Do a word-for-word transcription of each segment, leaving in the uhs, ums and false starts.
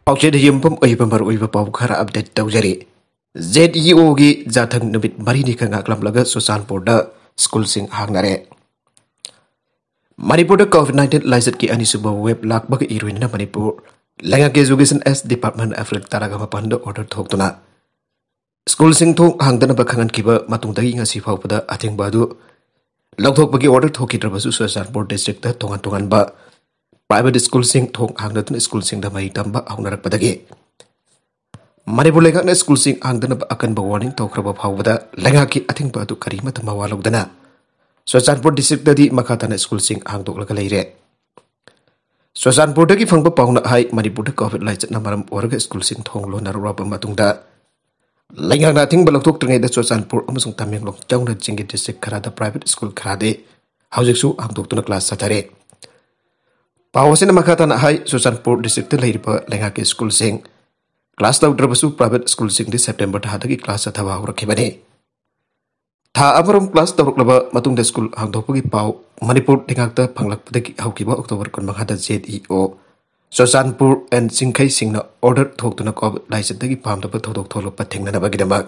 ꯄꯥꯎꯆꯦꯗ ꯌꯨꯝꯐꯝ ꯑꯣꯏꯕ ꯃꯔꯨꯑꯣꯏꯕ ꯄꯥꯎ ꯈꯔ ꯑꯞꯗꯦꯠ ꯇꯧꯖꯔꯤ꯫ ꯖꯦꯠ ꯏ ꯑꯣꯒꯤ ꯖꯥꯊꯪ ꯅꯨꯃꯤꯠ ꯃꯔꯤꯅꯤ ꯈꯛ ꯉꯥꯛꯂꯝꯂꯒ ꯆꯨꯔꯆꯥꯟꯄꯨꯔꯗ ꯁ꯭ꯀꯨꯜꯁꯤꯡ ꯍꯥꯡꯅꯔꯦ꯫ ꯃꯅꯤꯄꯨꯔꯗ ꯀꯣꯚꯤꯗ ꯅꯥꯏꯟꯇꯤꯟ ꯂꯥꯏꯆꯠꯀꯤ ꯑꯅꯤꯁꯨꯕ ꯋꯦꯕ ꯂꯥꯛꯄꯒ ꯏꯔꯣꯏꯅꯅ ꯃꯅꯤꯄꯨꯔ ꯂꯩꯉꯥꯛꯀꯤ ꯏꯖꯨꯀꯦꯁꯟ ꯑꯦꯁ ꯗꯤꯄꯥꯔꯠꯃꯦꯟ ꯑꯦꯄ꯭ꯔꯤꯜ ꯇꯔꯥꯒ ꯃꯥꯄꯟꯗ ꯑꯣꯔꯗꯔ ꯊꯣꯛꯇꯨꯅ ꯁ꯭ꯀꯨꯜꯁꯤꯡ ꯊꯣꯡ ꯍꯥꯡꯗꯅꯕ ꯈꯪꯍꯟꯈꯤꯕ ꯃꯇꯨꯡꯗꯒꯤ ꯉꯁꯤ ꯐꯥꯎꯕꯗ ꯑꯊꯤꯡꯕ ꯑꯗꯨ ꯂꯧꯊꯣꯛꯄꯒꯤ ꯑꯣꯔꯗꯔ ꯊꯣꯛꯈꯤꯗ꯭ꯔꯕꯁꯨ ꯆꯨꯔꯆꯥꯟꯄꯨꯔ ꯗꯤꯁꯇ꯭ꯔꯤꯛꯇ ꯇꯣꯉꯥꯟ ꯇꯣꯉꯥꯟꯕ ꯄ꯭ꯔꯥꯏꯚꯦꯠ ꯁ꯭ꯀꯨꯜꯁꯤꯡ ꯊꯣꯡ ꯍꯥꯡꯗꯗꯨꯅ ꯁ꯭ꯀꯨꯜꯁꯤꯡꯗ ꯃꯍꯩ ꯇꯝꯕ ꯍꯧꯅꯔꯛꯄꯗꯒꯤ ꯃꯅꯤꯄꯨꯔ ꯂꯩꯉꯥꯛꯅ ꯁ꯭ꯀꯨꯜꯁꯤꯡ ꯍꯥꯡꯗꯅꯕ ꯑꯀꯟꯕ ꯋꯥꯔꯅꯤꯡ ꯇꯧꯈ꯭ꯔꯕ ꯐꯥꯎꯕꯗ ꯂꯩꯉꯥꯛꯀꯤ ꯑꯊꯤꯡꯕ ꯑꯗꯨ ꯀꯔꯤꯃꯠꯇ ꯃꯋꯥ ꯂꯧꯗꯅ ꯆꯨꯔꯆꯥꯟꯄꯨꯔ ꯗꯤꯁꯇ꯭ꯔꯤꯛꯇꯗꯤ ꯃꯈꯥ ꯇꯥꯅ ꯁ꯭ꯀꯨꯜꯁꯤꯡ ꯍꯥꯡꯗꯣꯛꯂꯒ ꯂꯩꯔꯦ꯫ ꯆꯨꯔꯆꯥꯟꯄꯨꯔꯗꯒꯤ ꯐꯪꯕ ꯄꯥꯎꯅ ꯍꯥꯏ, ꯃꯅꯤꯄꯨꯔꯗ ꯀꯣꯚꯤꯗ ꯂꯥꯏꯆꯠꯅ ꯃꯔꯝ ꯑꯣꯏꯔꯒ ꯁ꯭ꯀꯨꯜꯁꯤꯡ ꯊꯣꯡ ꯂꯣꯟꯅꯔꯨꯔꯕ ꯃꯇꯨꯡꯗ ꯂꯩꯉꯥꯛꯅ ꯑꯊꯤꯡꯕ ꯂꯧꯊꯣꯛꯇ꯭ꯔꯤꯉꯩꯗ ꯆꯨꯔꯆꯥꯟꯄꯨꯔ ꯑꯃꯁꯨꯡ ꯇꯃꯦꯡꯂꯣꯡ ꯌꯥꯎꯅ ꯆꯤꯡꯒꯤ ꯗꯤꯁꯇ꯭ꯔꯤꯛ ꯈꯔꯗ ꯄ꯭ꯔꯥꯏꯚꯦꯠ ꯁ꯭ꯀꯨꯜ ꯈꯔꯗꯤ ꯍꯧꯖꯤꯛꯁꯨ ꯍꯥꯡꯗꯣꯛꯇꯨꯅ ꯀ꯭ꯂꯥꯁ ꯆꯠꯊꯔꯤ꯫ ꯄꯥꯎ ꯑꯁꯤꯅ ꯃꯈꯥ ꯇꯥꯅ ꯍꯥꯏ, ꯆꯨꯔꯆꯥꯟꯄꯨꯔ ꯗꯤꯁꯇ꯭ꯔꯤꯛꯇ ꯂꯩꯔꯤꯕ ꯂꯩꯉꯥꯛꯀꯤ ꯁ꯭ꯀꯨꯜꯁꯤꯡ ꯀ꯭ꯂꯥꯁ ꯇꯧꯗ꯭ꯔꯕꯁꯨ ꯄ꯭ꯔꯥꯏꯚꯦꯠ ꯁ꯭ꯀꯨꯜꯁꯤꯡꯗꯤ ꯁꯦꯞꯇꯦꯝꯕꯔ ꯊꯥꯗꯒꯤ ꯀ꯭ꯂꯥꯁ ꯆꯠꯊꯕ ꯍꯧꯔꯛꯈꯤꯕꯅꯤ꯫ ꯊꯥ ꯑꯃꯔꯣꯝ ꯀ꯭ꯂꯥꯁ ꯇꯧꯔꯛꯂꯕ ꯃꯇꯨꯡꯗ ꯁ꯭ꯀꯨꯜ ꯍꯥꯡꯗꯣꯛꯄꯒꯤ ꯄꯥꯎ ꯃꯅꯤꯄꯨꯔ ꯂꯩꯉꯥꯛꯇ ꯐꯪꯂꯛꯄꯗꯒꯤ ꯍꯧꯈꯤꯕ ꯑꯣꯛꯇꯣꯕꯔ ꯀꯨꯟꯃꯉꯥꯗ ꯖꯦꯠ ꯏ ꯑꯣ ꯆꯨꯔꯆꯥꯟꯄꯨꯔ ꯑꯦꯟ ꯆꯤꯡꯈꯩꯁꯤꯡꯅ ꯑꯣꯔꯗꯔ ꯊꯣꯛꯇꯨꯅ ꯀꯣꯚꯤꯗ ꯂꯥꯏꯆꯠꯇꯒꯤ ꯄꯥꯝꯗꯕ ꯊꯧꯗꯣꯛ ꯊꯣꯛꯂꯛꯄ ꯊꯤꯡꯅꯅꯕꯒꯤꯗꯃꯛ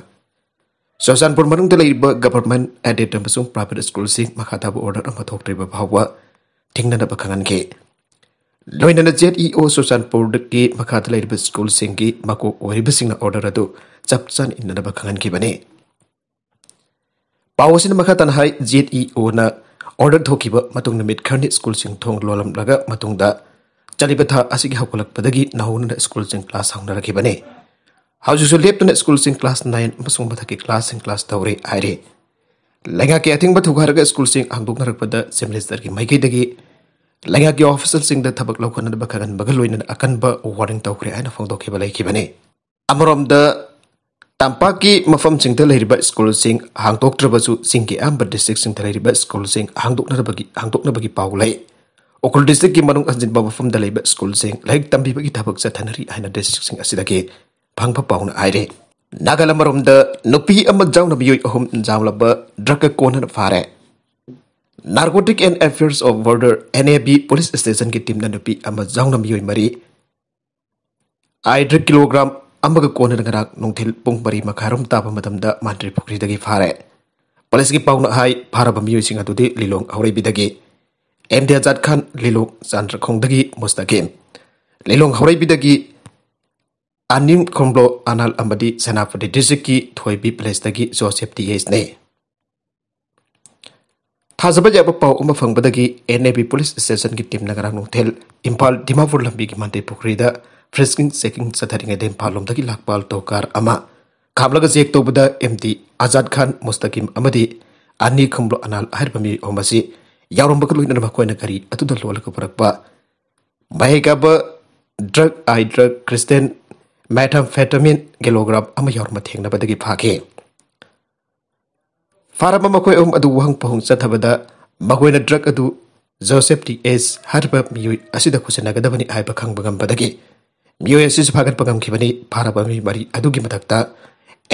ꯆꯨꯔꯆꯥꯟꯄꯨꯔ ꯃꯅꯨꯡꯗ ꯂꯩꯔꯤꯕ ꯒꯚꯔꯟꯃꯦꯟꯠ ꯑꯦꯗꯦꯗ ꯑꯃꯁꯨꯡ ꯄ꯭ꯔꯥꯏꯚꯦꯠ ꯁ꯭ꯀꯨꯜꯁꯤꯡ ꯃꯈꯥ ꯇꯥꯕ ꯑꯣꯔꯗꯔ ꯑꯃ ꯊꯣꯛꯇ꯭ꯔꯤꯕ ꯐꯥꯎꯕ ꯊꯤꯡꯅꯅꯕ ꯈꯪꯍꯟꯈꯤ꯫ ꯂꯣꯏꯅꯅ ꯖꯦꯠ ꯏ ꯑꯣ ꯆꯨꯔꯆꯥꯟꯄꯨꯔꯒꯤ ꯃꯈꯥꯗ ꯂꯩꯔꯤꯕ ꯁ꯭ꯀꯨꯜꯁꯤꯡꯒꯤ ꯃꯀꯣꯛ ꯑꯣꯏꯔꯤꯕꯁꯤꯡꯅ ꯑꯣꯔꯗꯔ ꯑꯗꯨ ꯆꯞ ꯆꯥꯅ ꯏꯟꯅꯅꯕ ꯈꯪꯍꯟꯈꯤꯕꯅꯤ꯫ ꯄꯥꯎ ꯑꯁꯤꯅ ꯃꯈꯥ ꯇꯥꯅ ꯍꯥꯏ, ꯖꯦꯠ ꯏ ꯑꯣꯅ ꯑꯣꯔꯗꯔ ꯊꯣꯛꯈꯤꯕ ꯃꯇꯨꯡ ꯅꯨꯃꯤꯠ ꯈꯔꯅꯤ ꯁ꯭ꯀꯨꯜꯁꯤꯡ ꯊꯣꯡ ꯂꯣꯜꯂꯝꯂꯒ ꯃꯇꯨꯡꯗ ꯆꯠꯂꯤꯕ ꯊꯥ ꯑꯁꯤꯒꯤ ꯍꯧꯒꯠꯂꯛꯄꯗꯒꯤ ꯅꯧꯍꯧꯅꯅ ꯁ꯭ꯀꯨꯜꯁꯤꯡ ꯀ꯭ꯂꯥꯁ ꯍꯧꯅꯔꯛꯈꯤꯕꯅꯤ꯫ ꯍꯧꯖꯤꯛꯁꯨ ꯂꯦꯞꯇꯅ ꯁ꯭ꯀꯨꯜꯁꯤꯡ ꯀ꯭ꯂꯥꯁ ꯅꯥꯏꯟ ꯑꯃꯁꯨꯡ ꯃꯊꯛꯀꯤ ꯀ꯭ꯂꯥꯁꯁꯤꯡ ꯀ꯭ꯂꯥꯁ ꯇꯧꯔꯤ ꯍꯥꯏꯔꯤ꯫ ꯂꯩꯉꯥꯛꯀꯤ ꯑꯊꯤꯡꯕ ꯊꯨꯒꯥꯏꯔꯒ ꯁ꯭ꯀꯨꯜꯁꯤꯡ ꯍꯥꯡꯗꯣꯛꯅꯔꯛꯄꯗ ꯆꯤꯐ ꯃꯤꯅꯤꯁꯇꯔꯒꯤ ꯃꯥꯏꯀꯩꯗꯒꯤ ꯂꯩꯉꯥꯛꯀꯤ ꯑꯣꯐꯤꯁꯤꯌꯦꯜꯁꯤꯡꯗ ꯊꯕꯛ ꯂꯧꯈꯠꯅꯅꯕ ꯈꯪꯍꯟꯕꯒ ꯂꯣꯏꯅꯅ ꯑꯀꯟꯕ ꯋꯥꯔꯅꯤꯡ ꯇꯧꯈ꯭ꯔꯦ ꯍꯥꯏꯅ ꯐꯣꯡꯗꯣꯛꯈꯤꯕ ꯂꯩꯈꯤꯕꯅꯤ꯫ ꯑꯃꯔꯣꯝꯗ ꯇꯝꯄꯥꯛꯀꯤ ꯃꯐꯝꯁꯤꯡꯗ ꯂꯩꯔꯤꯕ ꯁ꯭ꯀꯨꯜꯁꯤꯡ ꯍꯥꯡꯗꯣꯛꯇ꯭ꯔꯕꯁꯨ ꯆꯤꯡꯒꯤ ꯑꯌꯥꯝꯕ ꯗꯤꯁꯇ꯭ꯔꯤꯛꯁꯤꯡꯗ ꯂꯩꯔꯤꯕ ꯁ꯭ꯀꯨꯜꯁꯤꯡ ꯍꯥꯡꯗꯣꯛꯅꯕꯒꯤ, ꯍꯥꯡꯗꯣꯛꯅꯕꯒꯤ ꯄꯥꯎ ꯂꯩ꯫ ꯎꯈ꯭ꯔꯨꯜ ꯗꯤꯁꯇ꯭ꯔꯤꯛꯀꯤ ꯃꯅꯨꯡ ꯍꯟꯖꯤꯟꯕ ꯃꯐꯝꯗ ꯂꯩꯕ ꯁ꯭ꯀꯨꯜꯁꯤꯡ ꯂꯥꯏꯔꯤꯛ ꯇꯝꯕꯤꯕꯒꯤ ꯊꯕꯛ ꯆꯠꯊꯅꯔꯤ ꯍꯥꯏꯅ ꯗꯤꯁꯇ꯭ꯔꯤꯛꯁꯤꯡ ꯑꯁꯤꯗꯒꯤ ꯐꯪꯕ ꯄꯥꯎꯅ ꯍꯥꯏꯔꯤ꯫ ꯅꯥꯒꯥꯂꯦꯟ ꯑꯃꯔꯣꯝꯗ ꯅꯨꯄꯤ ꯑꯃ ꯌꯥꯎꯅ ꯃꯤꯑꯣꯏ ꯑꯍꯨꯝ ꯖꯥꯝꯂꯕ ꯗ꯭ꯔꯒꯀ ꯀꯣꯟꯅꯅ ꯐꯥꯔꯦ꯫ Narcotic and Affairs of Border, N A B, police ꯁ꯭ꯇꯦꯁꯟꯒꯤ ꯇꯤꯝꯅ ꯅꯨꯄꯤ ꯑꯃ ꯌꯥꯎꯅ ꯃꯤꯑꯣꯏ ꯃꯔꯤ ꯑꯥꯏ ꯗ꯭ꯔꯒ ꯀꯤꯂꯣꯒ꯭ꯔꯥꯝ ꯑꯃꯒ ꯀꯣꯟꯅꯅ ꯉꯔꯥꯡ ꯅꯨꯡꯊꯤꯜ ꯄꯨꯡ ꯃꯔꯤ ꯃꯈꯥꯏꯔꯣꯝ ꯇꯥꯕ ꯃꯇꯝꯗ ꯃꯥꯟꯇ꯭ꯔꯤ ꯄꯨꯈ꯭ꯔꯤꯗꯒꯤ ꯐꯥꯔꯦ꯫ ꯄꯨꯂꯤꯁꯀꯤ ꯄꯥꯎꯅ ꯍꯥꯏ, ꯐꯥꯔꯕ ꯃꯤꯑꯣꯏꯁꯤꯡ ꯑꯗꯨꯗꯤ ꯂꯤꯂꯣꯡ ꯍꯧꯔꯩꯕꯤꯗꯒꯤ ꯑꯦꯝ ꯗꯤ ꯑꯖꯥꯗ ꯈꯥꯟ, ꯂꯤꯂꯣꯡ ꯆꯥꯟꯗ꯭ꯔꯈꯣꯡꯗꯒꯤ ꯃꯨꯁꯇꯥꯀꯤꯝ, ꯂꯤꯂꯣꯡ ꯍꯧꯔꯩꯕꯤꯗꯒꯤ ꯑꯅꯤꯝ ꯈꯣꯝꯕ꯭ꯂꯣ ꯑꯅꯥꯜ ꯑꯃꯗꯤ ꯁꯦꯅꯥꯄꯇꯤ ꯗꯤꯁꯇ꯭ꯔꯤꯛꯀꯤ ꯊꯣꯏꯕꯤ ꯄ꯭ꯂꯦꯁꯇꯒꯤ ꯖꯣꯁꯦꯐ ꯇꯤ ꯑꯦꯁꯅꯤ꯫ ꯊꯥꯖꯕ ꯌꯥꯕ ꯄꯥꯎ ꯑꯃ ꯐꯪꯕꯗꯒꯤ ꯑꯦꯟ ꯑꯦ ꯕꯤ ꯄꯨꯂꯤꯁ ꯁ꯭ꯇꯦꯁꯟꯒꯤ ꯇꯤꯝꯅ ꯉꯔꯥꯡ ꯅꯨꯡꯊꯤꯜ ꯏꯝꯐꯥꯜ ꯗꯤꯃꯥꯄꯨꯔ ꯂꯝꯕꯤꯒꯤ ꯃꯥꯟꯇ꯭ꯔꯤ ꯄꯨꯈ꯭ꯔꯤꯗ ꯐ꯭ꯔꯤꯁꯀꯤꯡ ꯆꯦꯀꯤꯡ ꯆꯠꯊꯔꯤꯉꯩꯗ ꯏꯝꯐꯥꯜ ꯂꯣꯝꯗꯒꯤ ꯂꯥꯛꯄ ꯑꯜꯇꯣ ꯀꯥꯔ ꯑꯃ ꯈꯥꯝꯂꯒ ꯆꯦꯛ ꯇꯧꯕꯗ ꯑꯦꯝ ꯗꯤ ꯑꯖꯥꯗ ꯈꯥꯟ, ꯃꯨꯁꯇꯥꯀꯤꯝ ꯑꯃꯗꯤ ꯑꯅꯤ ꯈꯝꯕ꯭ꯂꯣ ꯑꯅꯥꯜ ꯍꯥꯏꯔꯤꯕ ꯃꯤꯑꯣꯏ ꯑꯍꯨꯝ ꯑꯁꯤ ꯌꯥꯎꯔꯝꯕꯒ ꯂꯣꯏꯅꯅ ꯃꯈꯣꯏꯅ ꯒꯥꯔꯤ ꯑꯗꯨꯗ ꯂꯣꯜꯂꯒ ꯄꯨꯔꯛꯄ ꯃꯍꯩꯀꯥꯕ ꯗ꯭ꯔꯒ, ꯑꯥꯏ ꯗ꯭ꯔꯒ, ꯀ꯭ꯔꯤꯁꯇꯦꯟ ꯃꯦꯊꯥꯝꯐꯦꯇꯥꯃꯤꯟ ꯀꯤꯂꯣꯒ꯭ꯔꯥꯝ ꯑꯃ ꯌꯥꯎꯔꯝꯕ ꯊꯦꯡꯅꯕꯗꯒꯤ ꯐꯥꯈꯤ꯫ ꯐꯥꯔꯕ ꯃꯈꯣꯏ ꯑꯍꯨꯝ ꯑꯗꯨ ꯋꯥꯍꯪ ꯄꯥꯎꯍꯪ ꯆꯠꯊꯕꯗ ꯃꯈꯣꯏꯅ ꯗ꯭ꯔꯒ ꯑꯗꯨ ꯖꯣꯁꯦꯐ ꯇꯤ ꯑꯦꯁ ꯍꯥꯏꯔꯤꯕ ꯃꯤꯑꯣꯏ ꯑꯁꯤꯗ ꯈꯨꯠꯁꯤꯟꯅꯒꯗꯕꯅꯤ ꯍꯥꯏꯕ ꯈꯪꯕ ꯉꯝꯕꯗꯒꯤ ꯃꯤꯑꯣꯏ ꯑꯁꯤꯁꯨ ꯐꯥꯒꯠꯄ ꯉꯝꯈꯤꯕꯅꯤ꯫ ꯐꯥꯔꯕ ꯃꯤ ꯃꯔꯤ ꯑꯗꯨꯒꯤ ꯃꯊꯛꯇ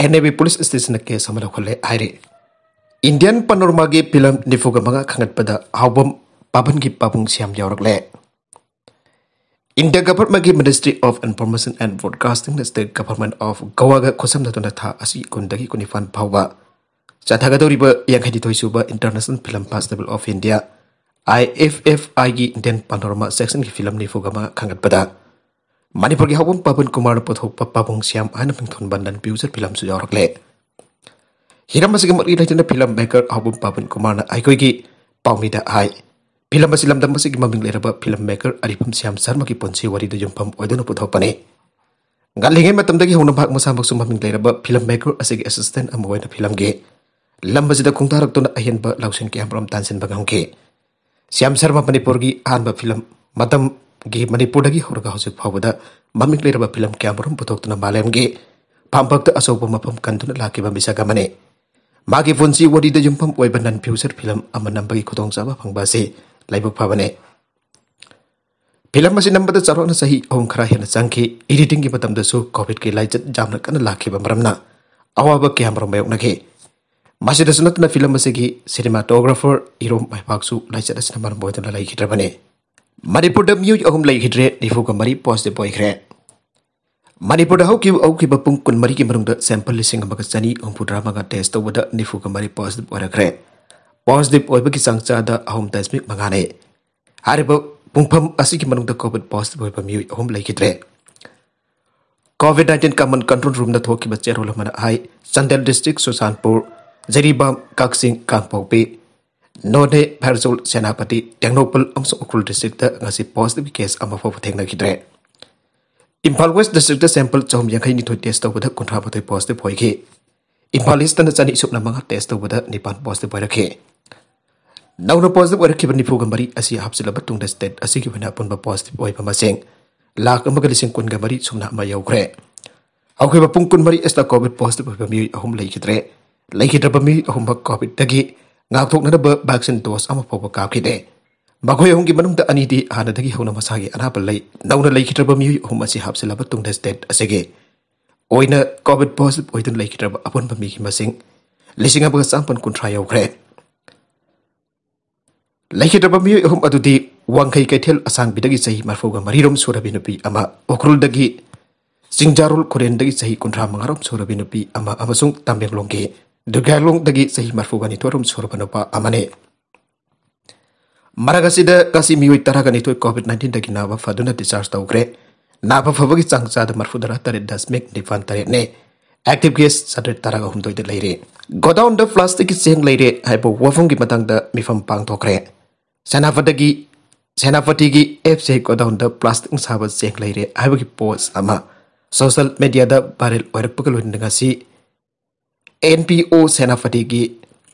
ꯑꯦꯟ ꯑꯦ ꯕꯤ ꯄꯨꯂꯤꯁ ꯁ꯭ꯇꯦꯁꯟꯅ ꯀꯦꯁ ꯑꯃ ꯂꯧꯈꯠꯂꯦ ꯍꯥꯏꯔꯤ꯫ ꯏꯟꯗꯤꯌꯥꯟ ꯄꯥꯅꯣꯔꯃꯥꯒꯤ ꯐꯤꯂꯝ ꯅꯤꯐꯨꯒ ꯃꯉꯥ ꯈꯟꯒꯠꯄꯗ ꯍꯥꯎꯕꯝ ꯄꯥꯕꯟꯒꯤ ꯄꯥꯕꯨꯡ ꯁ꯭ꯌꯥꯝ ꯌꯥꯎꯔꯛꯂꯦ꯫ ꯏꯟꯗꯤꯌꯥ ꯒꯚꯔꯟꯃꯦꯟꯠꯀꯤ Ministry of Information and Broadcastingꯅ State Government of Goaꯒ ꯈꯨꯠꯁꯝꯅꯗꯨꯅ ꯊꯥ ꯑꯁꯤ ꯀꯨꯟꯗꯒꯤ ꯀꯨꯟꯅꯤꯄꯥꯟ ꯐꯥꯎꯕ ꯆꯠꯊꯒꯗꯧꯔꯤꯕ ꯌꯥꯡꯈꯩꯅꯤꯊꯣꯏ ꯁꯨꯕ International Film Festival of India, I F F Iꯒꯤ Indian Panorama Sectionꯒꯤ ꯐꯤꯂꯝ ꯅꯤꯐꯨꯒ ꯃꯉꯥ ꯈꯟꯒꯠꯄꯗ ꯃꯅꯤꯄꯨꯔꯒꯤ ꯍꯥꯎꯕꯝ ꯄꯥꯕꯟ ꯀꯨꯃꯥꯔꯅ ꯄꯨꯊꯣꯛꯄ ꯄꯥꯕꯨꯡ ꯁ꯭ꯌꯥꯝ ꯍꯥꯏꯅ ꯃꯤꯡꯊꯣꯟꯕ non feature ꯐꯤꯂꯝꯁꯨ ꯌꯥꯎꯔꯛꯂꯦ꯫ ꯍꯤꯔꯝ ꯑꯁꯤꯒ ꯃꯔꯤ ꯂꯩꯅꯅ ꯐꯤꯂꯝ ꯃꯦꯀꯔ ꯍꯥꯎꯕꯝ ꯄꯥꯕꯟ ꯀꯨꯃꯥꯔꯅ ꯑꯩꯈꯣꯏꯒꯤ ꯄꯥꯎꯃꯤꯗ ꯍꯥꯏ, ꯐꯤꯂꯝ ꯑꯁꯤ ꯂꯝꯗꯝ ꯑꯁꯤꯒꯤ ꯃꯃꯤꯡ ꯂꯩꯔꯕ ꯐꯤꯂꯝ ꯃꯦꯀꯔ ꯑꯔꯤꯐꯝ ꯁ꯭ꯌꯥꯝ ꯁꯔꯃꯒꯤ ꯄꯨꯟꯁꯤ ꯋꯥꯔꯤꯗ ꯌꯨꯝꯐꯝ ꯑꯣꯏꯗꯨꯅ ꯄꯨꯊꯣꯛꯄꯅꯤ꯫ ꯉꯜꯂꯤꯉꯩ ꯃꯇꯝꯗꯒꯤ ꯍꯧꯅ ꯃꯍꯥꯛ ꯃꯁꯥꯃꯛꯁꯨ ꯃꯃꯤꯡ ꯂꯩꯔꯕ ꯐꯤꯂꯝ ꯃꯦꯀꯔ ꯑꯁꯤꯒꯤ ꯑꯦꯁꯤꯁꯇꯦꯟꯠ ꯑꯃ ꯑꯣꯏꯅ ꯐꯤꯂꯝꯒꯤ ꯂꯝ ꯑꯁꯤꯗ ꯈꯣꯡꯗꯥꯔꯛꯇꯨꯅ ꯑꯍꯦꯟꯕ ꯂꯧꯁꯤꯡ ꯀꯌꯥꯃꯔꯨꯝ ꯇꯥꯟꯁꯤꯟꯕ ꯉꯝꯈꯤ꯫ ꯁ꯭ꯌꯥꯝ ꯁꯔꯃ ꯃꯅꯤꯄꯨꯔꯒꯤ ꯑꯍꯥꯟꯕ ꯐꯤꯂꯝ, ꯃꯇꯝꯒꯤ ꯃꯅꯤꯄꯨꯔꯗꯒꯤ ꯍꯧꯔꯒ ꯍꯧꯖꯤꯛ ꯐꯥꯎꯕꯗ ꯃꯃꯤꯡ ꯂꯩꯔꯕ ꯐꯤꯂꯝ ꯀꯌꯥꯃꯔꯨꯝ ꯄꯨꯊꯣꯛꯇꯨꯅ ꯃꯥꯂꯦꯝꯒꯤ ꯐꯝꯄꯥꯛꯇ ꯑꯆꯧꯕ ꯃꯐꯝ ꯀꯟꯗꯨꯅ ꯂꯥꯛꯈꯤꯕ ꯃꯤꯁꯛ ꯑꯃꯅꯤ꯫ ꯃꯥꯒꯤ ꯄꯨꯟꯁꯤ ꯋꯥꯔꯤꯗ ꯌꯨꯝꯐꯝ ꯑꯣꯏꯕ non feature ꯐꯤꯂꯝ ꯑꯃ ꯅꯝꯕꯒꯤ ꯈꯨꯗꯣꯡꯆꯥꯕ ꯐꯪꯕ ꯑꯁꯤ ꯂꯥꯏꯕꯛ ꯐꯕꯅꯤ꯫ ꯐꯤꯂꯝ ꯑꯁꯤ ꯅꯝꯕꯗ ꯆꯥꯎꯔꯥꯛꯅ ꯆꯍꯤ ꯑꯍꯨꯝ ꯈꯔ ꯍꯦꯟꯅ ꯆꯪꯈꯤ꯫ Editingꯒꯤ ꯃꯇꯝꯗꯁꯨ COVIDꯀꯤ ꯂꯥꯏꯆꯠ ꯌꯥꯝꯅ ꯀꯟꯅ ꯂꯥꯛꯈꯤꯕ ꯃꯔꯝꯅ ꯑꯋꯥꯕ ꯀꯌꯥꯃꯔꯨꯝ ꯃꯥꯌꯣꯛꯅꯈꯤ꯫ ꯃꯁꯤꯗꯁꯨ ꯅꯠꯇꯅ ꯐꯤꯂꯝ ꯑꯁꯤꯒꯤ cinematographer ꯏꯔꯣꯝ ꯃꯥꯏꯄꯥꯛꯁꯨ ꯂꯥꯏꯆꯠ ꯑꯁꯤꯅ ꯃꯔꯝ ꯑꯣꯏꯗꯨꯅ ꯂꯩꯈꯤꯗ꯭ꯔꯕꯅꯤ꯫ ꯃꯅꯤꯄꯨꯔꯗ ꯃꯤꯑꯣꯏ ꯑꯍꯨꯝ ꯂꯩꯈꯤꯗ꯭ꯔꯦ, ꯅꯤꯐꯨꯒ ꯃꯔꯤ positive ꯑꯣꯏꯈ꯭ꯔꯦ꯫ ꯃꯅꯤꯄꯨꯔꯗ ꯍꯧꯈꯤꯕ ꯍꯧꯈꯤꯕ ꯄꯨꯡ ꯀꯨꯟꯃꯔꯤꯒꯤ ꯃꯅꯨꯡꯗ ꯁꯦꯝꯄꯜ ꯂꯤꯁꯤꯡ ꯑꯃꯒ ꯆꯅꯤ ꯍꯨꯝꯐꯨꯇꯔꯥ ꯃꯉꯥ ꯇꯦꯁ ꯇꯧꯕꯗ ꯅꯤꯐꯨꯒ ꯃꯔꯤ ꯄꯣꯖꯤꯇꯤꯚ ꯑꯣꯏꯔꯛꯈ꯭ꯔꯦ꯫ ꯄꯣꯖꯤꯇꯤꯚ ꯑꯣꯏꯕꯒꯤ ꯆꯥꯡ ꯆꯥꯗ ꯑꯍꯨꯝ ꯗꯁꯃꯤꯛ ꯃꯉꯥꯅꯤ꯫ ꯍꯥꯏꯔꯤꯕ ꯄꯨꯡꯐꯝ ꯑꯁꯤꯒꯤ ꯃꯅꯨꯡꯗ ꯀꯣꯚꯤꯗ ꯄꯣꯖꯤꯇꯤꯚ ꯑꯣꯏꯕ ꯃꯤꯑꯣꯏ ꯑꯍꯨꯝ ꯂꯩꯈꯤꯗ꯭ꯔꯦ꯫ ꯀꯣꯚꯤꯗ ꯅꯥꯏꯟꯇꯤꯟ ꯀꯃꯟ ꯀꯟꯇ꯭ꯔꯣꯜ ꯔꯨꯝꯗ ꯊꯣꯛꯈꯤꯕ ꯆꯦꯔꯣꯜ ꯑꯃꯅ ꯍꯥꯏ, ꯆꯥꯟꯗꯦꯜ ꯗꯤꯁꯇ꯭ꯔꯤꯛ ꯆꯨꯔꯆꯥꯟꯄꯨꯔ, ꯖꯤꯔꯤꯕꯥꯝ, ꯀꯛꯆꯤꯡ, ꯀꯥꯡꯄꯣꯛꯄꯤ, ꯅꯣꯅꯦ, ꯐꯦꯔꯖꯧꯜ, ꯁꯦꯅꯥꯄꯇꯤ, ꯇꯦꯡꯅꯧꯄꯜ ꯑꯃꯁꯨꯡ ꯎꯈ꯭ꯔꯨꯜ ꯗꯤꯁꯇ꯭ꯔꯤꯛꯇ ꯉꯁꯤ ꯄꯣꯖꯤꯇꯤꯚ ꯀꯦꯁ ꯑꯃ ꯐꯥꯎꯕ ꯊꯦꯡꯅꯈꯤꯗ꯭ꯔꯦ꯫ ꯏꯝꯐꯥꯜ ꯋꯦꯁ ꯗꯤꯁꯇ꯭ꯔꯤꯛꯇ ꯁꯦꯝꯄꯜ ꯆꯍꯨꯝ ꯌꯥꯡꯈꯩ ꯅꯤꯊꯣꯏ ꯇꯦꯁ ꯇꯧꯕꯗ ꯀꯨꯟꯊ꯭ꯔꯥ ꯃꯥꯊꯣꯏ ꯄꯣꯖꯤꯇꯤꯚ ꯑꯣꯏꯈꯤ꯫ ꯏꯝꯐꯥꯜ ꯏꯁꯇꯅ ꯆꯅꯤ ꯁꯨꯞꯅ ꯃꯉꯥ ꯇꯦꯁ ꯇꯧꯕꯗ ꯅꯤꯄꯥꯟ ꯄꯣꯖꯤꯇꯤꯚ ꯑꯣꯏꯔꯛꯈꯤ꯫ ꯅꯧꯅ ꯄꯣꯖꯤꯇꯤꯚ ꯑꯣꯏꯔꯛꯈꯤꯕ ꯅꯤꯐꯨꯒ ꯃꯔꯤ ꯑꯁꯤ ꯍꯥꯞꯆꯤꯜꯂꯕ ꯇꯨꯡꯗ ꯁ꯭ꯇꯦꯠ ꯑꯁꯤꯒꯤ ꯑꯣꯏꯅ ꯑꯄꯨꯟꯕ ꯄꯣꯖꯤꯇꯤꯚ ꯑꯣꯏꯕ ꯃꯁꯤꯡ ꯂꯥꯈ ꯑꯃꯒ ꯂꯤꯁꯤꯡ ꯀꯨꯟꯒ ꯃꯔꯤ ꯁꯨꯞꯅ ꯑꯃ ꯌꯧꯈ꯭ꯔꯦ꯫ ꯍꯧꯈꯤꯕ ꯄꯨꯡ ꯀꯨꯟꯃꯔꯤ ꯑꯁꯤꯗ ꯀꯣꯚꯤꯗ ꯄꯣꯖꯤꯇꯤꯚ ꯑꯣꯏꯕ ꯃꯤꯑꯣꯏ ꯑꯍꯨꯝ ꯂꯩꯈꯤꯗ꯭ꯔꯦ꯫ ꯂꯩꯈꯤꯗ꯭ꯔꯕ ꯃꯤꯑꯣꯏ ꯑꯍꯨꯝꯃꯛ ꯀꯣꯚꯤꯗꯇꯒꯤ ꯉꯥꯛꯊꯣꯛꯅꯅꯕ ꯚꯦꯛꯁꯤꯟ ꯗꯣꯁ ꯑꯃ ꯐꯥꯎꯕ ꯀꯥꯞꯈꯤꯗꯦ꯫ ꯃꯈꯣꯏ ꯑꯍꯨꯝꯒꯤ ꯃꯅꯨꯡꯗ ꯑꯅꯤꯗꯤ ꯍꯥꯟꯅꯗꯒꯤ ꯍꯧꯅ ꯃꯁꯥꯒꯤ ꯑꯅꯥꯕ ꯂꯩ꯫ ꯅꯧꯅ ꯂꯩꯈꯤꯗ꯭ꯔꯕ ꯃꯤꯑꯣꯏ ꯑꯍꯨꯝ ꯑꯁꯤ ꯍꯥꯞꯆꯤꯜꯂꯕ ꯇꯨꯡꯗ ꯁ꯭ꯇꯦꯠ ꯑꯁꯤꯒꯤ ꯑꯣꯏꯅ ꯀꯣꯚꯤꯗ ꯄꯣꯖꯤꯇꯤꯚ ꯑꯣꯏꯗꯨꯅ ꯂꯩꯈꯤꯗ꯭ꯔꯕ ꯑꯄꯨꯟꯕ ꯃꯤꯒꯤ ꯃꯁꯤꯡ ꯂꯤꯁꯤꯡ ꯑꯃꯒ ꯆꯥꯃꯥꯄꯟ ꯀꯨꯟꯊ꯭ꯔꯥ ꯌꯧꯈ꯭ꯔꯦ꯫ ꯂꯩꯈꯤꯗ꯭ꯔꯕ ꯃꯤꯑꯣꯏ ꯑꯍꯨꯝ ꯑꯗꯨꯗꯤ ꯋꯥꯡꯈꯩ ꯀꯩꯊꯦꯜ ꯑꯁꯥꯡꯕꯤꯗꯒꯤ ꯆꯍꯤ ꯃꯔꯤꯐꯨꯒ ꯃꯔꯤꯔꯣꯝ ꯁꯨꯔꯕꯤ ꯅꯨꯄꯤ ꯑꯃ, ꯎꯈ꯭ꯔꯨꯜꯗꯒꯤ ꯆꯤꯡꯖꯥꯔꯣꯜ ꯈꯨꯔꯦꯟꯗꯒꯤ ꯆꯍꯤ ꯀꯨꯟꯊ꯭ꯔꯥ ꯃꯉꯥꯔꯣꯝ ꯁꯨꯔꯕꯤ ꯅꯨꯄꯤ ꯑꯃ ꯑꯃꯁꯨꯡ ꯇꯃꯦꯡꯂꯣꯡꯒꯤ ꯗꯨꯒꯥꯏꯂꯣꯡꯗꯒꯤ ꯆꯍꯤ ꯃꯔꯤꯐꯨꯒ ꯅꯤꯊꯣꯏꯔꯣꯝ ꯁꯨꯔꯕ ꯅꯨꯄꯥ ꯑꯃꯅꯤ꯫ ꯃꯔꯛ ꯑꯁꯤꯗ ꯉꯁꯤ ꯃꯤꯑꯣꯏ ꯇꯔꯥꯒ ꯅꯤꯊꯣꯏ ꯀꯣꯚꯤꯗ ꯅꯥꯏꯟꯇꯤꯟꯗꯒꯤ ꯅꯥꯕ ꯐꯗꯨꯅ ꯗꯤꯁꯆꯥꯔꯖ ꯇꯧꯈ꯭ꯔꯦ꯫ ꯅꯥꯕ ꯐꯕꯒꯤ ꯆꯥꯡ ꯆꯥꯗ ꯃꯔꯤꯐꯨꯇꯔꯥ ꯇꯔꯦꯠ ꯗꯁꯃꯤꯛ ꯅꯤꯄꯥꯟ ꯇꯔꯦꯠꯅꯤ꯫ ꯑꯦꯛꯇꯤꯚ ꯀꯦꯁ ꯆꯥꯇ꯭ꯔꯦꯠ ꯇꯔꯥꯒ ꯍꯨꯝꯗꯣꯏꯗ ꯂꯩꯔꯦ꯫ ꯒꯣꯗꯥꯎꯟꯗ ꯄ꯭ꯂꯥꯁꯇꯤꯛꯀꯤ ꯆꯦꯡ ꯂꯩꯔꯦ ꯍꯥꯏꯕ ꯋꯥꯐꯝꯒꯤ ꯃꯇꯥꯡꯗ ꯃꯤꯐꯝ ꯄꯥꯡꯊꯣꯛꯈ꯭ꯔꯦ꯫ ꯁꯦꯅꯥꯄꯇꯤꯒꯤ ꯁꯦꯅꯥꯄꯇꯤꯒꯤ ꯑꯦꯐ ꯁꯤ ꯑꯥꯏ ꯒꯣꯗꯥꯎꯟꯗ ꯄ꯭ꯂꯥꯁꯇꯤꯛ ꯁꯥꯕ ꯆꯦꯡ ꯂꯩꯔꯦ ꯍꯥꯏꯕꯒꯤ ꯄꯣꯁ ꯑꯃ ꯁꯣꯁꯤꯌꯦꯜ ꯃꯦꯗꯤꯌꯥꯗ ꯚꯥꯏꯔꯦꯜ ꯑꯣꯏꯔꯛꯄꯒ ꯂꯣꯏꯅꯅ ꯉꯁꯤ ꯑꯦꯟ ꯄꯤ ꯑꯣ ꯁꯦꯅꯥꯄꯇꯤꯒꯤ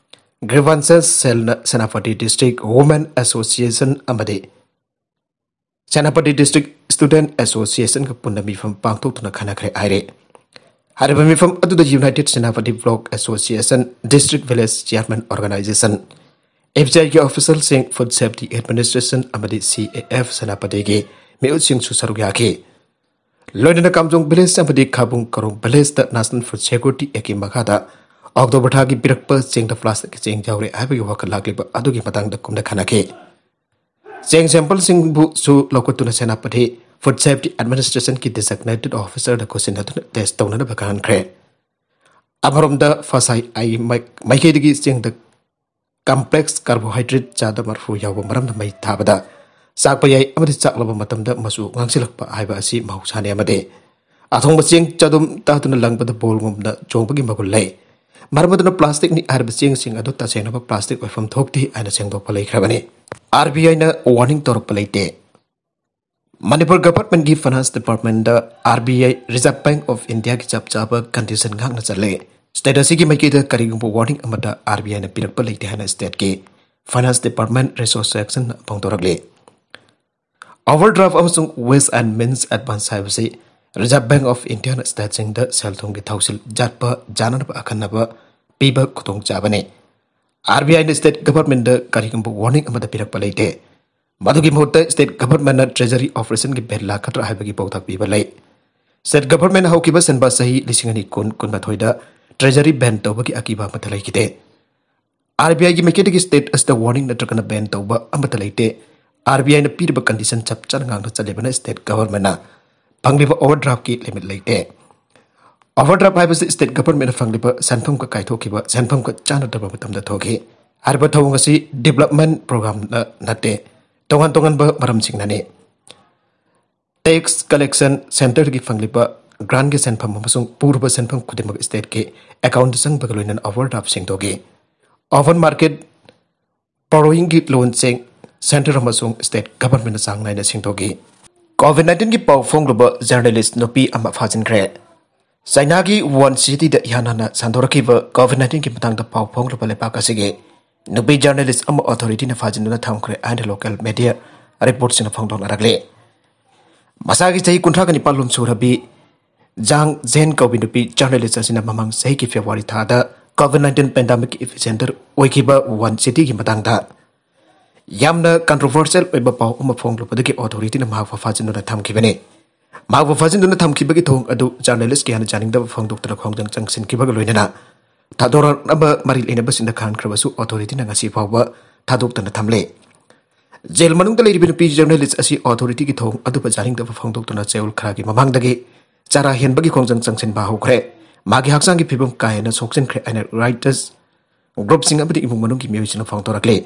ꯒ꯭ꯔꯤꯚꯥꯟꯁꯦꯁ ꯁꯦꯜꯅ ꯁꯦꯅꯥꯄꯇꯤ ꯗꯤꯁꯇ꯭ꯔꯤꯛ ꯋꯨꯃꯦꯟ ꯑꯦꯁꯣꯁꯤꯌꯦꯁꯟ ꯑꯃꯗꯤ ꯁꯦꯅꯥꯄꯇꯤ ꯗꯤꯁꯇ꯭ꯔꯤꯛ ꯁ꯭ꯇꯨꯗꯦꯟꯠ ꯑꯦꯁꯣꯁꯤꯌꯦꯁꯟꯒ ꯄꯨꯟꯅ ꯃꯤꯐꯝ ꯄꯥꯡꯊꯣꯛꯇꯨꯅ ꯈꯟꯅꯈ꯭ꯔꯦ ꯍꯥꯏꯔꯦ꯫ ꯍꯥꯏꯔꯤꯕ ꯃꯤꯐꯝ ꯑꯗꯨꯗ united Senapati block association, district village chairmen organisation, F C ꯑꯥꯏꯒꯤ ꯑꯣꯐꯤꯁꯤꯌꯦꯜꯁꯤꯡ, ꯐꯨꯗ ꯁꯦꯐꯇꯤ ꯑꯦꯗꯃꯤꯅꯤꯁꯇ꯭ꯔꯦꯁꯟ ꯑꯃꯗꯤ ꯁꯤ ꯑꯦ ꯑꯦꯐ ꯁꯦꯅꯥꯄꯇꯤꯒꯤ ꯃꯤꯍꯨꯠꯁꯤꯡꯁꯨ ꯁꯔꯨꯛ ꯌꯥꯈꯤ꯫ ꯂꯣꯏꯅꯅ ꯀꯥꯝꯖꯣꯡ ꯚꯤꯂꯦꯖ ꯑꯃꯗꯤ ꯈꯥꯕꯨꯡ ꯀꯔꯣꯡ ꯚꯤꯂꯦꯖꯇ ꯅꯦꯁꯅꯦꯜ ꯐꯨꯗ ꯁꯦꯀ꯭ꯌꯨꯔꯤꯇꯤ ꯑꯦꯛꯀꯤ ꯃꯈꯥꯗ ꯑꯣꯛꯇꯣꯕꯔ ꯊꯥꯒꯤ ꯄꯤꯔꯛꯄ ꯆꯦꯡꯗ ꯄ꯭ꯂꯥꯁꯇꯤꯛꯀꯤ ꯆꯦꯡ ꯌꯥꯎꯔꯦ ꯍꯥꯏꯕꯒꯤ ꯋꯥꯈꯜ ꯂꯥꯛꯂꯤꯕ ꯑꯗꯨꯒꯤ ꯃꯇꯥꯡꯗ ꯀꯨꯞꯅ ꯈꯟꯅꯈꯤ꯫ ꯆꯦꯡ ꯁꯦꯝꯄꯜꯁꯤꯡꯕꯨꯁꯨ ꯂꯧꯈꯠꯇꯨꯅ ꯁꯦꯅꯥꯄꯇꯤ Food Safety Administration ꯀꯤ Designated Officer ꯗ ꯈꯨꯠꯁꯤꯟꯅꯗꯨꯅ test ꯇꯧꯅꯅꯕ ꯈꯪꯍꯟꯈ꯭ꯔꯦ꯫ ꯑꯃꯔꯣꯝꯗ, ꯐꯁꯥꯏ ꯑꯥꯏ ꯃꯥꯏ-, ꯃꯥꯏꯀꯩꯗꯒꯤ ꯆꯦꯡꯗ complex carbohydrate ꯆꯥꯗ ꯃꯔꯐꯨ ꯌꯥꯎꯕ ꯃꯔꯝꯅ ꯃꯩ ꯊꯥꯕꯗ ꯆꯥꯛꯄ ꯌꯥꯏ ꯑꯃꯗꯤ ꯆꯥꯛꯂꯕ ꯃꯇꯝꯗ ꯃꯆꯨ ꯉꯥꯡꯁꯤꯜꯂꯛꯄ ꯍꯥꯏꯕ ꯑꯁꯤ ꯃꯍꯧꯁꯥꯅꯤ ꯑꯃꯗꯤ ꯑꯊꯣꯡꯕ ꯆꯦꯡ ꯆꯗꯨꯝ ꯇꯥꯗꯨꯅ ꯂꯪꯕꯗ ꯕꯣꯜꯒꯨꯝꯅ ꯆꯣꯡꯕꯒꯤ ꯃꯒꯨꯟ ꯂꯩ꯫ ꯃꯔꯝ ꯑꯗꯨꯅ plastic ꯅꯤ ꯍꯥꯏꯔꯤꯕ ꯆꯦꯡꯁꯤꯡ ꯑꯗꯨ ꯇꯁꯦꯡꯅꯕ plastic ꯑꯣꯏꯐꯝ ꯊꯣꯛꯇꯦ ꯍꯥꯏꯅ ꯁꯦꯡꯗꯣꯛꯄ ꯂꯩꯈ꯭ꯔꯕꯅꯤ꯫ ꯑꯥꯔ ꯕꯤ ꯑꯥꯏꯅ warning ꯇꯧꯔꯛꯄ ꯂꯩꯇꯦ꯫ ꯃꯅꯤꯄꯨꯔ government ꯀꯤ Finance Department the RBI, Reserve Bank of India ꯒꯤ ꯆꯞ ꯆꯥꯕ condition ꯉꯥꯛꯅ ꯆꯠꯂꯦ꯫ State ꯑꯁꯤꯒꯤ ꯃꯥꯏꯀꯩꯗ ꯀꯔꯤꯒꯨꯝꯕ warning ꯑꯃꯠꯇ RBI ꯅ ꯄꯤꯔꯛꯄ ꯂꯩꯇꯦ ꯍꯥꯏꯅ state ꯀꯤ Finance Department resource section ꯅ ꯐꯣꯡꯗꯣꯔꯛꯂꯤ꯫ Overdraft ꯑꯃꯁꯨꯡ ways and means advance ꯍꯥꯏꯕꯁꯤ Reserve Bank of India ꯅ state ꯁꯤꯡꯗ ꯁꯦꯜ ꯊꯨꯝꯒꯤ ꯊꯧꯁꯤꯜ ꯌꯥꯠꯄ ꯌꯥꯅꯅꯕ ꯑꯈꯟꯅꯕ ꯄꯤꯕ ꯈꯨꯗꯣꯡꯆꯥꯕꯅꯤ꯫ RBI ꯅ state government ꯗ ꯀꯔꯤꯒꯨꯝꯕ warning ꯑꯃꯠꯇ ꯄꯤꯔꯛꯄ ꯂꯩꯇꯦ꯫ ꯃꯗꯨꯒꯤ ꯃꯍꯨꯠꯇ state government ꯅ treasury operation ꯒꯤ ban ꯂꯥꯛꯀꯗ꯭ꯔꯥ ꯍꯥꯏꯕꯒꯤ ꯄꯥꯎꯇꯥꯛ ꯄꯤꯕ ꯂꯩ꯫ State government ꯅ ꯍꯧꯈꯤꯕ ꯁꯦꯟꯕꯥ ꯆꯍꯤ ꯂꯤꯁꯤꯡ ꯑꯅꯤ ꯀꯨꯟ ꯀꯨꯟꯃꯥꯊꯣꯏꯗ treasury ban ꯇꯧꯕꯒꯤ ꯑꯀꯤꯕ ꯑꯃꯠꯇ ꯂꯩꯈꯤꯗꯦ꯫ RBI ꯒꯤ ꯃꯥꯏꯀꯩꯗꯒꯤ state ꯑꯁꯤꯗ warning ꯅꯠꯇ꯭ꯔꯒꯅ ban ꯇꯧꯕ ꯑꯃꯠꯇ ꯂꯩꯇꯦ꯫ RBI ꯅ ꯄꯤꯔꯤꯕ condition ꯆꯞ ꯆꯥꯅ ꯉꯥꯛꯅ ꯆꯠꯂꯤꯕꯅ state government ꯅ ꯐꯪꯂꯤꯕ overdraft ꯀꯤ limit ꯂꯩꯇꯦ꯫ Overdraft ꯍꯥꯏꯕꯁꯤ state government ꯅ ꯐꯪꯂꯤꯕ ꯁꯦꯟꯐꯝꯒ ꯀꯥꯏꯊꯣꯛꯈꯤꯕ ꯁꯦꯟꯐꯝꯒ ꯆꯥꯟꯅꯗꯕ ꯃꯇꯝꯗ ꯊꯣꯛꯈꯤ꯫ ꯍꯥꯏꯔꯤꯕ ꯊꯧꯑꯣꯡ ꯑꯁꯤ development program ꯅ ꯅꯠꯇꯦ, ꯇꯣꯉꯥꯟ ꯇꯣꯉꯥꯟꯕ ꯃꯔꯝꯁꯤꯡꯅꯅꯤ꯫ Tax collection centre ꯗꯒꯤ ꯐꯪꯂꯤꯕ grant ꯀꯤ ꯁꯦꯟꯐꯝ ꯑꯃꯁꯨꯡ ꯄꯨꯔꯕ ꯁꯦꯟꯐꯝ ꯈꯨꯗꯤꯡꯃꯛ state ꯀꯤ account ꯇ ꯆꯪꯕꯒ ꯂꯣꯏꯅꯅ overdraft ꯁꯦꯡꯗꯣꯛꯏ꯫ Open market borrowing ꯒꯤ loan ꯁꯤꯡ centre ꯑꯃꯁꯨꯡ state government ꯅ ꯆꯥꯡ ꯅꯥꯏꯅ ꯁꯦꯡꯗꯣꯛꯏ꯫ COVID nineteen ꯒꯤ ꯄꯥꯎ ꯐꯣꯡꯂꯨꯕ journalist ꯅꯨꯄꯤ ꯑꯃ ꯐꯥꯖꯤꯟꯈ꯭ꯔꯦ꯫ ꯆꯥꯏꯅꯥꯒꯤ ꯋꯨꯍꯥꯟ city ꯗ ꯏꯍꯥꯟ ꯍꯥꯟꯅ ꯁꯟꯗꯣꯔꯛꯈꯤꯕ COVID nineteen ꯒꯤ ꯃꯇꯥꯡꯗ ꯄꯥꯎ ꯐꯣꯡꯂꯨꯕ ꯂꯩꯕꯥꯛ ꯑꯁꯤꯒꯤ ꯅꯨꯄꯤ journalist ꯑꯃ authority ꯅ ꯐꯥꯖꯤꯟꯗꯨꯅ ꯊꯝꯈ꯭ꯔꯦ ꯍꯥꯏꯅ local media report ꯁꯤꯡꯅ ꯐꯣꯡꯗꯣꯛꯅꯔꯛꯂꯤ꯫ ꯃꯁꯥꯒꯤ ꯆꯍꯤ ꯀꯨꯟꯊ꯭ꯔꯥꯒ ꯅꯤꯄꯥꯟ ꯂꯣꯝ ꯁꯨꯔꯕꯤ ꯖꯥꯡ ꯖꯦꯟ ꯀꯧꯕꯤ ꯅꯨꯄꯤ journalist ꯑꯁꯤꯅ ꯃꯃꯥꯡ ꯆꯍꯤꯒꯤ February ꯊꯥꯗ COVID nineteen pandemic epicenter ꯑꯣꯏꯈꯤꯕ ꯋꯨꯍꯥꯟ city ꯒꯤ ꯃꯇꯥꯡꯗ ꯌꯥꯝꯅ controversial ꯑꯣꯏꯕ ꯄꯥꯎ ꯑꯃ ꯐꯣꯡꯂꯨꯕꯗꯒꯤ authority ꯅ ꯃꯍꯥꯛꯄꯨ ꯐꯥꯖꯤꯟꯗꯨꯅ ꯊꯝꯈꯤꯕꯅꯤ꯫ ꯃꯍꯥꯛꯄꯨ ꯐꯥꯖꯤꯟꯗꯨꯅ ꯊꯝꯈꯤꯕꯒꯤ ꯊꯧꯑꯣꯡ ꯑꯗꯨ journalist ꯀꯌꯥꯅ ꯌꯥꯅꯤꯡꯗꯕ ꯐꯣꯡꯗꯣꯛꯇꯨꯅ ꯈꯣꯡꯖꯪ ꯆꯪꯁꯤꯟꯈꯤꯕꯒ ꯂꯣꯏꯅꯅ ꯊꯥꯗꯣꯔꯛꯅꯕ ꯃꯔꯤ ꯂꯩꯅꯕꯁꯤꯡꯗ ꯈꯪꯍꯟꯈ꯭ꯔꯕꯁꯨ authority ꯅ ꯉꯁꯤ ꯐꯥꯎꯕ ꯊꯥꯗꯣꯛꯇꯅ ꯊꯝꯂꯤ꯫ ꯖꯦꯜ ꯃꯅꯨꯡꯗ ꯂꯩꯔꯤꯕ ꯅꯨꯄꯤ ꯖꯔꯅꯦꯂꯤꯁ ꯑꯁꯤ ꯑꯣꯊꯣꯔꯤꯇꯤꯒꯤ ꯊꯧꯑꯣꯡ ꯑꯗꯨ ꯄ꯭ꯔꯖꯥꯅꯤꯡꯗꯕ ꯐꯣꯡꯗꯣꯛꯇꯨꯅ ꯆꯌꯣꯜ ꯈꯔꯒꯤ ꯃꯃꯥꯡꯗꯒꯤ ꯆꯔꯥ ꯍꯦꯟꯕꯒꯤ ꯈꯣꯡꯖꯪ ꯆꯪꯁꯤꯟꯕ ꯍꯧꯈ꯭ꯔꯦ꯫ ꯃꯥꯒꯤ ꯍꯛꯆꯥꯡꯒꯤ ꯐꯤꯕꯝ ꯀꯥ ꯍꯦꯟꯅ ꯁꯣꯛꯆꯤꯟꯈ꯭ꯔꯦ ꯍꯥꯏꯅ ꯔꯥꯏꯇꯔꯁ ꯒ꯭ꯔꯨꯞꯁꯤꯡ ꯑꯃꯗꯤ ꯏꯃꯨꯡ ꯃꯅꯨꯡꯒꯤ ꯃꯤꯑꯣꯏꯁꯤꯡꯅ ꯐꯣꯡꯗꯣꯔꯛꯂꯤ꯫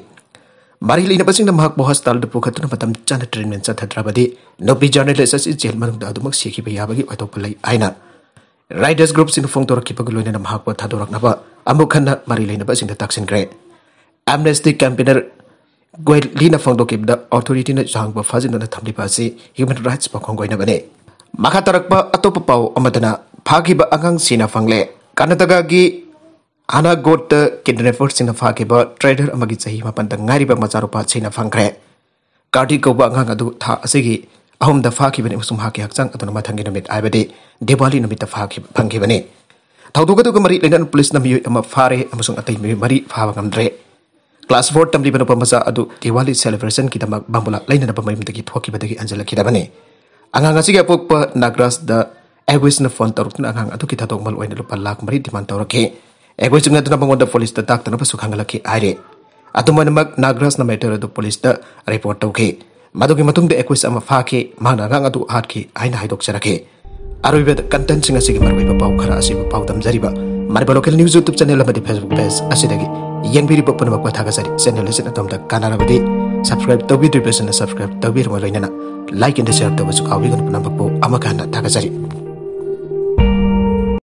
ꯃꯔꯤ ꯂꯩꯅꯕꯁꯤꯡꯅ ꯃꯍꯥꯛꯄꯨ ꯍꯣꯁꯄꯤꯇꯥꯜꯗ ꯄꯨꯈꯠꯇꯨꯅ ꯃꯇꯝ ꯆꯥꯅ ꯇ꯭ꯔꯤꯠꯃꯦꯟ ꯆꯠꯊꯗ꯭ꯔꯕꯗꯤ ꯅꯨꯄꯤ ꯖꯔꯅꯦꯂꯤꯁ ꯑꯁꯤ ꯖꯦꯜ ꯃꯅꯨꯡꯗ ꯑꯗꯨꯃꯛ ꯁꯤꯈꯤꯕ ꯌꯥꯕꯒꯤ ꯑꯣꯏꯊꯣꯛꯄ ꯂꯩ ꯍꯥꯏꯅ ꯔꯥꯏꯇꯔꯁ ꯒ꯭ꯔꯨꯞꯁꯤꯡꯅ ꯐꯣꯡꯗꯣꯔꯛꯈꯤꯕꯒ ꯂꯣꯏꯅꯅ ꯃꯍꯥꯛꯄꯨ ꯊꯥꯗꯣꯔꯛꯅꯕ ꯑꯃꯨꯛ ꯍꯟꯅ ꯃꯔꯤ ꯂꯩꯅꯕꯁꯤꯡꯗ ꯇꯥꯛꯁꯤꯟꯈ꯭ꯔꯦ꯫ ꯑꯦꯝꯅꯦꯁꯇꯤ ꯀꯦꯝꯄꯦꯅꯔ ꯒ꯭ꯋꯦꯂꯤꯅ ꯐꯣꯡꯗꯣꯛꯈꯤꯕꯗ ꯑꯣꯊꯣꯔꯤꯇꯤꯅ ꯆꯥꯡꯕ ꯐꯥꯖꯤꯟꯗꯨꯅ ꯊꯝꯂꯤꯕ ꯑꯁꯤ ꯍ꯭ꯌꯨꯃꯦꯟ ꯔꯥꯏꯠꯁ ꯄꯥꯎꯈꯣꯡ ꯑꯣꯏꯅꯕꯅꯤ꯫ ꯃꯈꯥ ꯇꯥꯔꯛꯄ ꯑꯇꯣꯞꯄ ꯄꯥꯎ ꯑꯃꯗꯅ ꯐꯥꯈꯤꯕ ꯑꯉꯥꯡꯁꯤꯅ ꯐꯪꯂꯦ꯫ ꯀꯔꯅꯥꯇꯀꯥꯒꯤ ꯍꯥꯅꯥꯒꯣꯠꯇ ꯀꯤꯗꯅꯦꯄꯔꯁꯤꯡꯅ ꯐꯥꯈꯤꯕ ꯇ꯭ꯔꯦꯗꯔ ꯑꯃꯒꯤ ꯆꯍꯤ ꯃꯥꯄꯟꯗ ꯉꯥꯏꯔꯤꯕ ꯃꯆꯥꯅꯨꯄꯥꯁꯤꯅ ꯐꯪꯈ꯭ꯔꯦ꯫ ꯀꯥꯔꯇꯤꯛ ꯀꯧꯕ ꯑꯉꯥꯡ ꯑꯗꯨ ꯊꯥ ꯑꯁꯤꯒꯤ ꯑꯍꯨꯝꯗ ꯐꯥꯈꯤꯕꯅꯤ ꯑꯃꯁꯨꯡ ꯃꯍꯥꯛꯀꯤ ꯍꯛꯆꯥꯡ ꯑꯗꯨꯅ ꯃꯊꯪꯒꯤ ꯅꯨꯃꯤꯠ ꯍꯥꯏꯕꯗꯤ ꯗꯤꯋꯥꯂꯤ ꯅꯨꯃꯤꯠꯇ ꯐꯥꯈꯤꯕ, ꯐꯪꯈꯤꯕꯅꯤ꯫ ꯊꯧꯗꯣꯛ ꯑꯗꯨꯒ ꯃꯔꯤ ꯂꯩꯅꯅ ꯄꯨꯂꯤꯁꯅ ꯃꯤꯑꯣꯏ ꯑꯃ ꯐꯥꯔꯦ ꯑꯃꯁꯨꯡ ꯑꯇꯩ ꯃꯤꯑꯣꯏ ꯃꯔꯤ ꯐꯥꯕ ꯉꯝꯗ꯭ꯔꯦ꯫ ꯀ꯭ꯂꯥꯁ ꯐꯣꯔ ꯇꯝꯂꯤꯕ ꯅꯨꯄꯥ ꯃꯆꯥ ꯑꯗꯨ ꯗꯤꯋꯥꯂꯤ ꯁꯦꯂꯦꯕ꯭ꯔꯦꯁꯟꯒꯤꯗꯃꯛ ꯕꯥꯝꯕꯨꯂꯥ ꯂꯩꯅꯅꯕ ꯃꯌꯨꯝꯗꯒꯤ ꯊꯣꯛꯈꯤꯕꯗꯒꯤ ꯍꯟꯖꯤꯜꯂꯛꯈꯤꯗꯕꯅꯤ꯫ ꯑꯉꯥꯡ ꯑꯁꯤꯒꯤ ꯑꯄꯣꯛꯄ ꯅꯥꯒꯔꯥꯖꯗ ꯑꯦꯒ꯭ꯋꯤꯁꯅ ꯐꯣꯟ ꯇꯧꯔꯛꯇꯨꯅ ꯑꯉꯥꯡ ꯑꯗꯨꯒꯤ ꯊꯥꯗꯣꯛ ꯃꯜ ꯑꯣꯏꯅ ꯂꯨꯄꯥ ꯂꯥꯈ ꯃꯔꯤ ꯗꯤꯃꯥꯟ ꯇꯧꯔꯛꯈꯤ꯫ ꯑꯦꯒ꯭ꯋꯤꯁꯅ ꯑꯗꯨꯅ ꯃꯉꯣꯟꯗ ꯄꯨꯂꯤꯁꯇ ꯇꯥꯛꯇꯅꯕꯁꯨ ꯈꯪꯍꯜꯂꯛꯈꯤ ꯍꯥꯏꯔꯤ꯫ ꯑꯗꯨꯃꯥꯏꯅꯃꯛ ꯅꯥꯒꯔꯥꯖꯅ ꯃꯦꯇꯔ ꯑꯗꯨ ꯄꯨꯂꯤꯁꯇ ꯔꯤꯄꯣꯔꯠ ꯇꯧꯈꯤ꯫ ꯃꯗꯨꯒꯤ ꯃꯇꯨꯡꯗ ꯑꯦꯒ꯭ꯋꯤꯁ ꯑꯃ ꯐꯥꯈꯤ, ꯃꯍꯥꯛꯅ ꯑꯉꯥꯡ ꯑꯗꯨ ꯍꯥꯠꯈꯤ ꯍꯥꯏꯅ ꯍꯥꯏꯗꯣꯛꯆꯔꯛꯈꯤ꯫ ꯑꯔꯣꯏꯕꯗ ꯀꯟꯇꯦꯟꯁꯤꯡ ꯑꯁꯤꯒꯤ ꯃꯔꯨꯑꯣꯏꯕ ꯄꯥꯎ ꯈꯔ ꯑꯁꯤꯕꯨ ꯄꯥꯎꯗꯝꯖꯔꯤꯕ Manipur local news YouTube channel ꯑꯃꯗꯤ ꯐꯦꯁꯕꯨꯛ ꯄꯦꯖ ꯑꯁꯤꯗꯒꯤ ꯌꯦꯡꯕꯤꯔꯤꯕ ꯄꯨꯝꯅꯃꯛꯄꯨ ꯊꯥꯒꯠꯆꯔꯤ꯫ ꯆꯦꯅꯦꯜ ꯑꯁꯤꯅ ꯑꯗꯣꯝꯗ ꯀꯥꯟꯅꯔꯕꯗꯤ ꯁꯕꯁꯀ꯭ꯔꯥꯏꯕ ꯇꯧꯕꯤꯗ꯭ꯔꯤꯕꯁꯤꯡꯅ ꯁꯕꯁꯀ꯭ꯔꯥꯏꯕ ꯇꯧꯕꯤꯔꯕ ꯂꯣꯏꯅꯅ ꯂꯥꯏꯛ ꯑꯦꯟ ꯁꯤꯌꯔ ꯇꯧꯕꯁꯨ ꯀꯥꯎꯕꯤꯒꯅꯨ꯫ ꯄꯨꯝꯅꯃꯛꯄꯨ ꯑꯃꯨꯛ ꯍꯟꯅ ꯊꯥꯒꯠꯆꯔꯤ꯫